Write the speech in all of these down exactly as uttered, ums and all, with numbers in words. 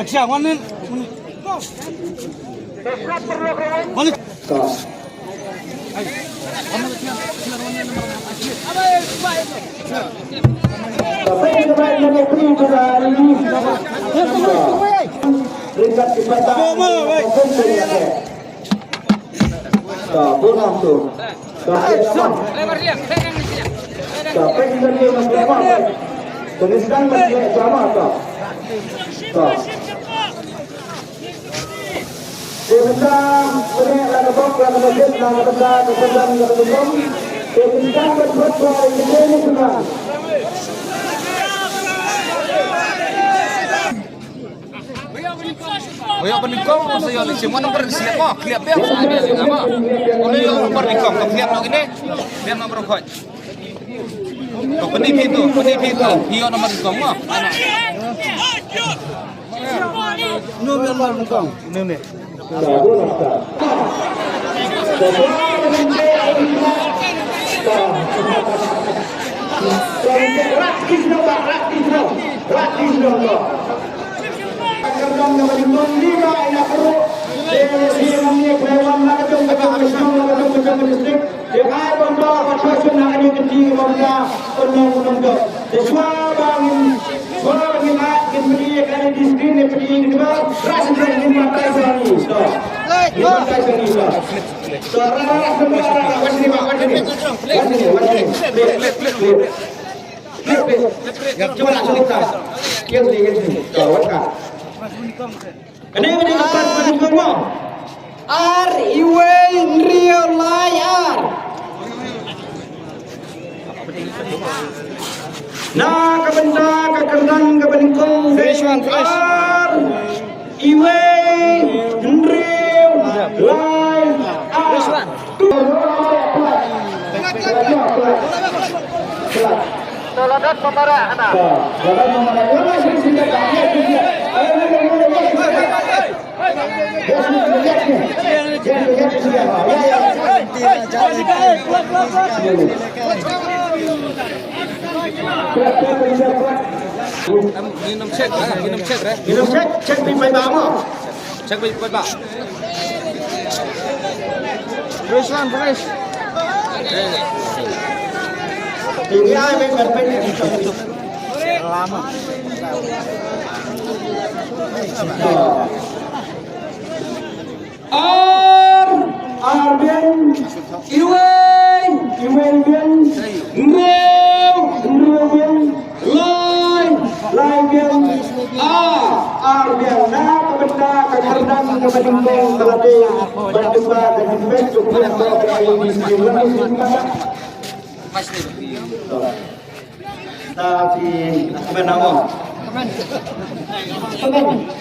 Action, one minute. One minute. Oi, ïoh pynlong ko sa ïoh lehse mo number siap mo, kliap biang sa biang mo. Oi, ïoh number lehse ko kliap noh kine. Biang number ko. Ko pyni phi tu, pyni phi tu. Ïoh number lehse mo. Ano? No, biang number lehse. No, no. Ar, iwei, hynriew, lai, ar. Na ka bynta ka kyrdan kaba nyngkong, ar, iwei, hynriew, lai, ar. Ngin ym check, ngin ym check re. Ngin ym check, check phi paidbah mo. Check phi paidbah. Fresh one, fresh. Ini ai phi paidbah. Lama. Ar, ar biang, iwei, iwei biang, hynriew, hynriew biang, lai, lai biang, ar, ar biang. Na ka bynta ka kyrdan kaba nyngkong ka la dei ban tymmen ka jingbit jong u Blei ka I D C. Ta phi, kmen mo.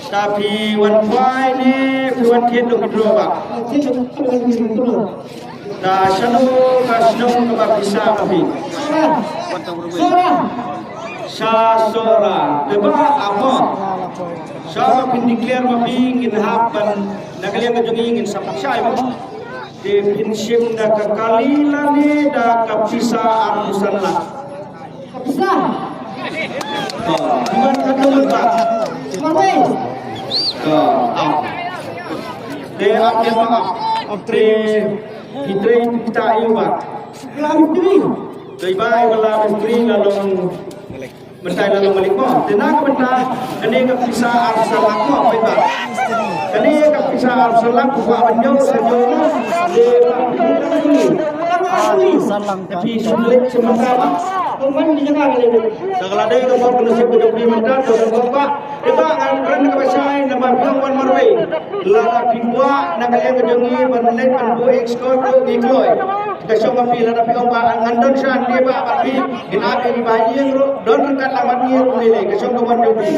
Ta phi wan khwai ne phi wan thied duk dro ba. Ta shano ka shnong kaba phi sah ma phi. Sha Sohra. Te ba amo. Sha ba phin declare ma phi ngin hap ban na ka liang ka jong ngi ngin sa pynshai mo. Te phin shim da ka kali lane da ka pisa arphew san lak. Ka pisa? Ka pisa ka dum ba. Ka pisa. Ka. Te ap dia ma ap. Te ki trei kita iu ba. Kala mistri. Te ba i kala mistri la long. Mynta la long malik mo. Te na ka bynta kane ka pisa arphew san lak mo, peit ba. Kane ka pisa arphew san lak ko ba ban ïoh, ban ïoh mo. Te ba arphew san lak ka pisa lek sha mynta ba. Kumban di jaka kali. Sa ka la dei ka bor ka nasib ka jong phi mynta, to ka bor ba. Te ba ngan kren kaba shai namar biang wan marwei. Lada phi kwah na ka liang ka jong ngi ban leit ban buh escort ruh ngi kloi. Ka shong ba phi lada phi ong ba ngan don sha ne ba ba phi. Ngin ap ïa ki ba ïing ruh don ryngkat lang bad ngi ruh lei lei ka shong ka wan jong phi.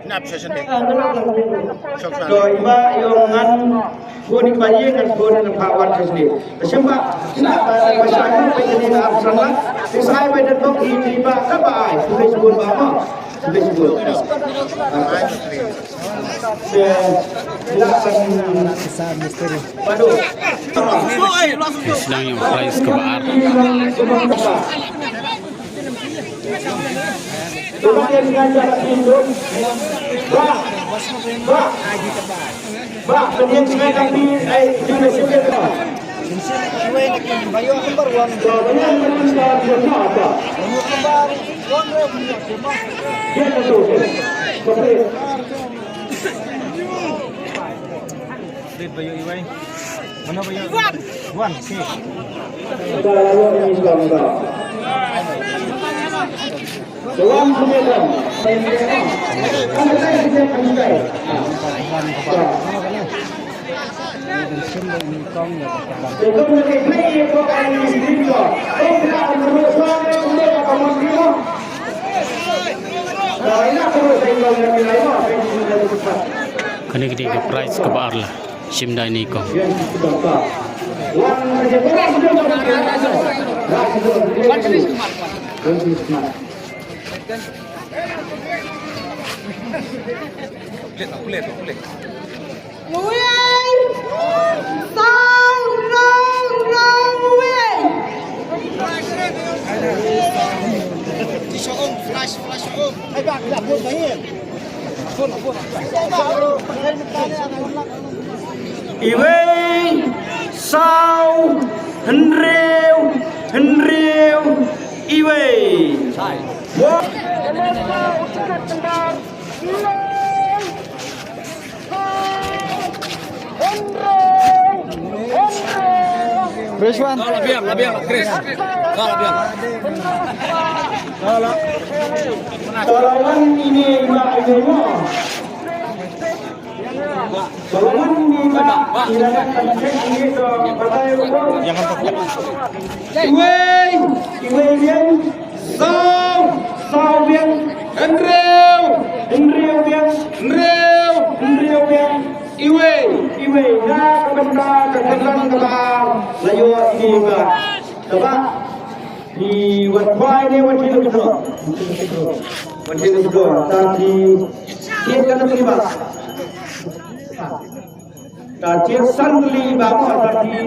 Nap session dei. Shong session. To i ba i ong ngan phone i ba ïing ngan phone ngan phah wan session dei. Ka shong ba ina ba ba sha ba ba ïa ni na ap san lang. Ki sai ba don bok i ba ka ba ai. Ki sai shibun ba ma. Sdang ïa u prize kaba ar. Wan, okay. Kane ka dei ka prize kaba ar la shim da ine i kong. Wei, saw, hynriew, hynriew, wei. Iwei, saw, hynriew, hynriew, iwei. Which one? Ka la biang, la biang, Chris. Ka la biang. Ka la wan ine i ma, ine i ma. Ka la wan ine i ma. Ine i ma. Iwei, iwei biang. Saw, saw biang. Hynriew, hynriew biang. Hynriew, hynriew biang. Iwei, iwei. Na ka bynta ka kyrdan kaba la ïoh ïa ka. Kaba ngi wan khwai ne wan thied withdraw. Wan thied withdraw. Ta ki thied ka na ki ba. Ta thied san tylli ba mo, ta ki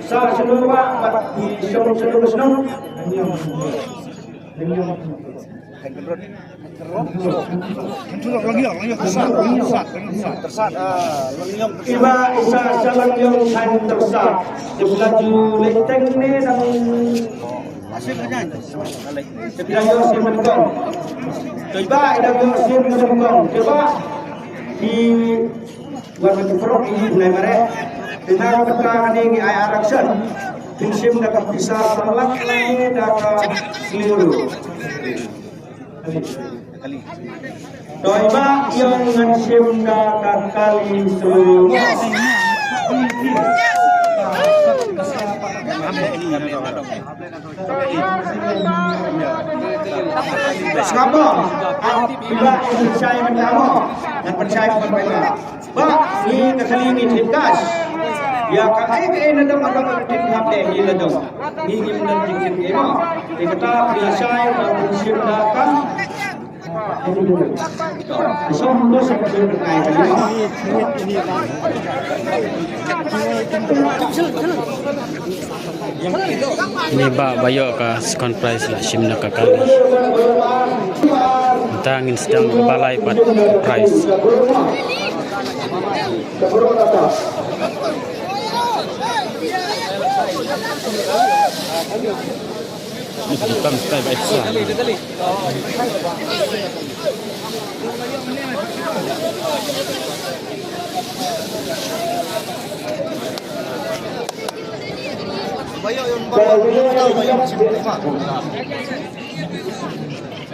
sa shano ba, ba ki shano shano shano. Iba isa sha Langïong Thaiñ Tyrsad. Iba ju leit teng ne dang. Iba ïoh sim nyngkong. Iba i dang ïoh sim nyngkong. Iba i Wat ka prok i nai mare. Te na ka bynta kane ngi ai action. Phin shim da ka pisa sa lak lane da ka sliru. To i ba ïong ngan shim da ka kali sliru. Sngap mo. Ah, i ba i pynshai mynta mo. Ngan pynshai mynta. Ba, ngi ka kali ngi thied cash. Ïa kaei kaei na dong, na dong ka thied hap de ngi la dong. Ngi ngim don jingthied ei mo. Te kata phi la shai ba phin shim da ka. Shong mo, shong mo, shong mo. Ine i ba ba ïoh ka second prize la shim na ka kali. Mynta ngin sdang ba lai pat prize.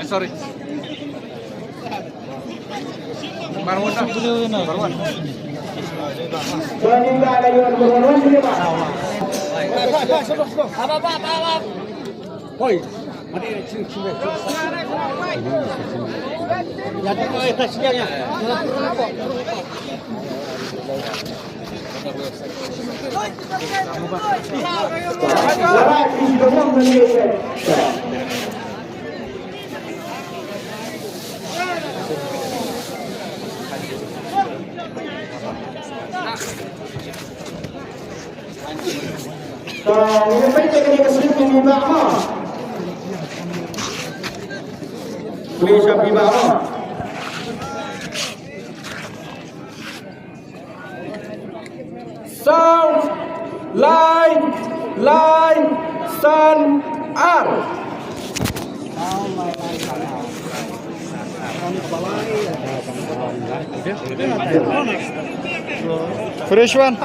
Sorry. Marwan dah. Marwan. Hoi. Phi bah mo. Phi sha phi bah mo. Saw, lai, lai, san, ar. Fresh one.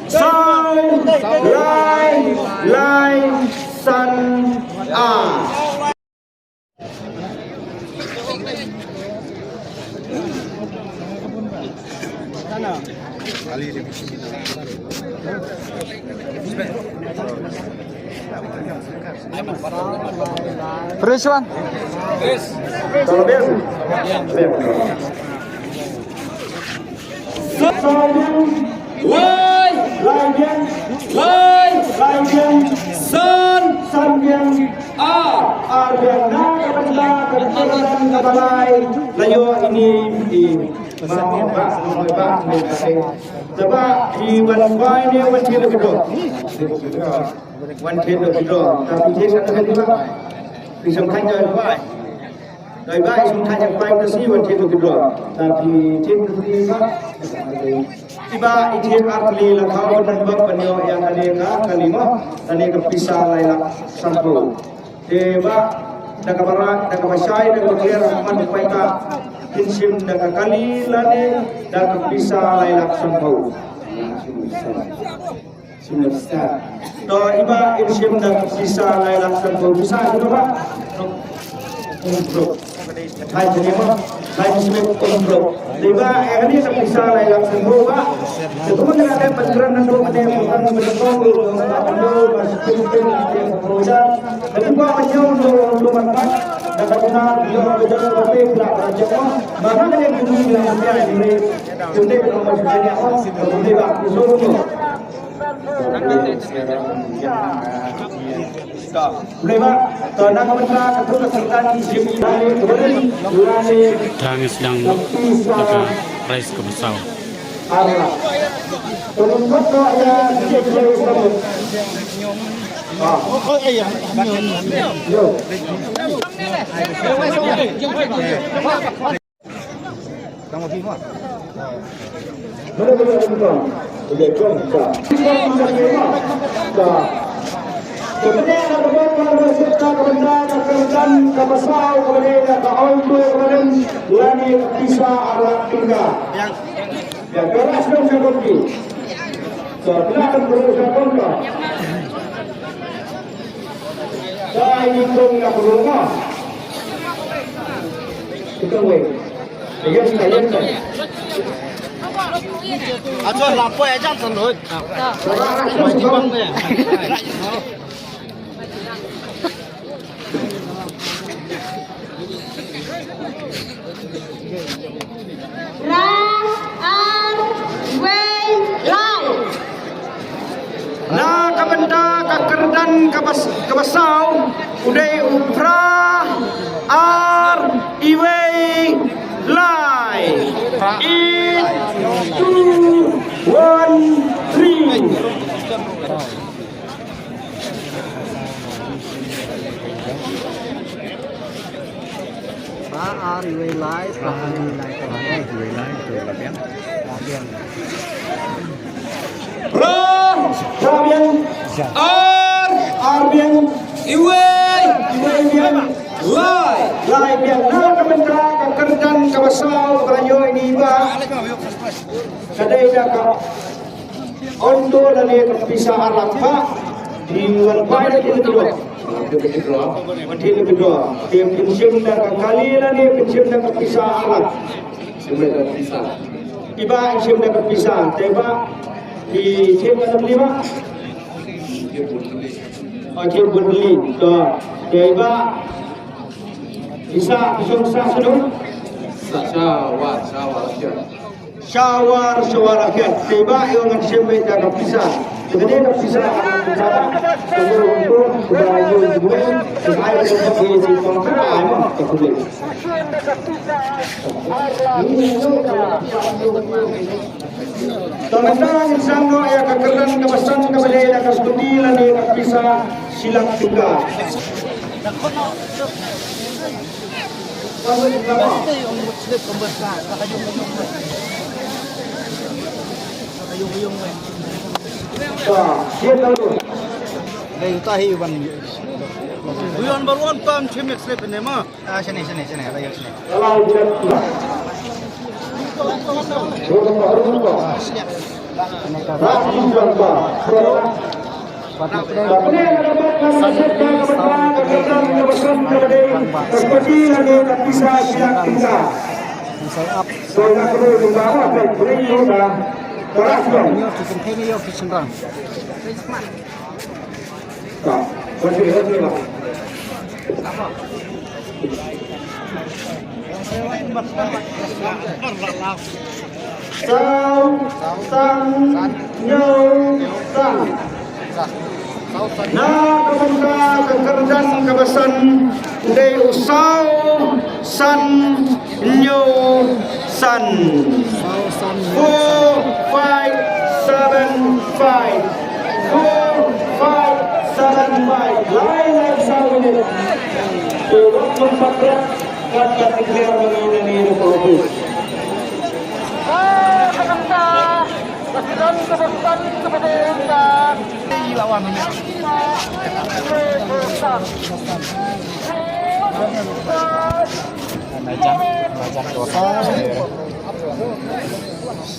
Saw, lai, lai, san, ar. Fresh one. Lai, lai, lai, lai, san, san, ar, ar, na ka bynta ka kyrdan kaba lai. La ïoh ïa ine i bah, bah, bah, bah. Te bah i wan bai ne wan thied lucky draw. Wan thied lucky draw. Te phi thied ka lucky draw. Phi sngewthuh ïa bai. Dei ba i sngewthuh ïa ka bai ka sngi wan thied lucky draw. Te phi thied ka sngi ba. I bah i thied ar tylli la khaw ban bok ban ïoh ïa kane ka kali mo. Kane ka pisa lai lak sanphew. Te bah da kaba rah, da kaba shai, da kaba clear, man u paita. Phin shim da ka kali lane da ka pisa lai lak sanphew. Shim da pisa. To i bah in shim da ka pisa lai lak sanphew. Pisa kito bah. Hai jini mo. Hai jini mo. Te bah ïa kane ka pisa lai lak sanphew bah. Te tu ngi la dep ban kren nangtu kane, ban kren nangtu, ban kren nangtu, ban kren nangtu. Te tu bah ban ïoh nangtu, nangtu ban kren. Da ka jingïa ïoh ka jingïa ka pei pla ka jingïa. Ba kane ka jingïa ka pei. Jingïa ka pei. Jingïa ka pei. Jingïa ka pei. Blei ba, to na ka bynta ka thung ka syrdan ki shim i lane ka bynta lane. Tang is dang ka pisa. Ka prize ka pisa. Ara. To nang kut to ya ki shim i lane. Ah. Yo. Phra, ar, wei, lai. Na ka bynta ka kyrdan kaba s-, kaba saw, u dei u phra, ar, iwei, lai. Eight, two, one, three. Phra, ar, iwei, lai, phra, ar, iwei, lai, phra, ar, iwei, lai, phra, ar, iwei, lai. Phra, phra biang, ar, ar biang, iwei, iwei biang, lai, lai biang. Na ka bynta ka kyrdan kaba saw kaba ïoh ïa i bah. Ka dei da ka Ondo lane ka pisa ar lak ba. Di wan bai da ki lucky draw. Wan thied lucky draw. Te phin shim da ka kali lane phin shim da ka pisa ar lak. Shim da ka pisa. I bah in shim da ka pisa. Te bah. Phi thied ka lucky ba. Okey, bun li. To. Te bah. Pisa, pisa, pisa, pisa. Sa, sa, wa, sa, wa, sa. Shawar, shawar akhir. Te bah ïoh ngan shim beit da ka pisa. Te ka dei ka pisa. To mynta ngin sdang noh ïa ka kyrdan kaba san kaba dei da ka skuti lane ka pisa shi lak tyngka. To, siat lalu. Dei uta hi ban. Uyon baruan tam chim ek slep ne ma. Ah, sini, sini, sini, ada yang sini. Saw san hynñiew san. Na ka bynta ka kyrdan kaba san, dei u saw san hynñiew san. Four five seven five. Four five seven five. Lai lai saw minit. Te wat lem pat kat ka declare ma ngi na ngi na ka office.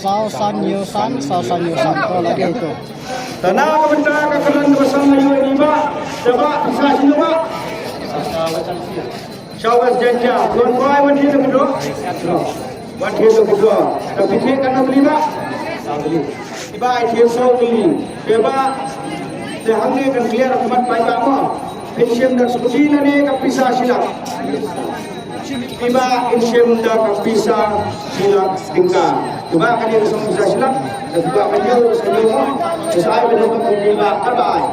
Saw san hynñiew san, saw san hynñiew san. To, lagi itu. Te na ka bynta ka kyrdan kaba san, ayu ni ba. Te ba, sa sini ba. Showers Jaintia, tuan tuai wan hit the draw. Wan hit the draw. Tapi cik kan nak beli ba. Iba ai hit so beli. Iba te hangne kan clear khmat pai ba mo. Pynshim da skuti lane ka pisa shi lak. Iba pynshim da ka pisa shi lak tyngka. Iba kan ïa ka pisa shi lak. Iba kan ïa ka pisa shi lak. Pisa ai ba da ka pisa ka ba ai.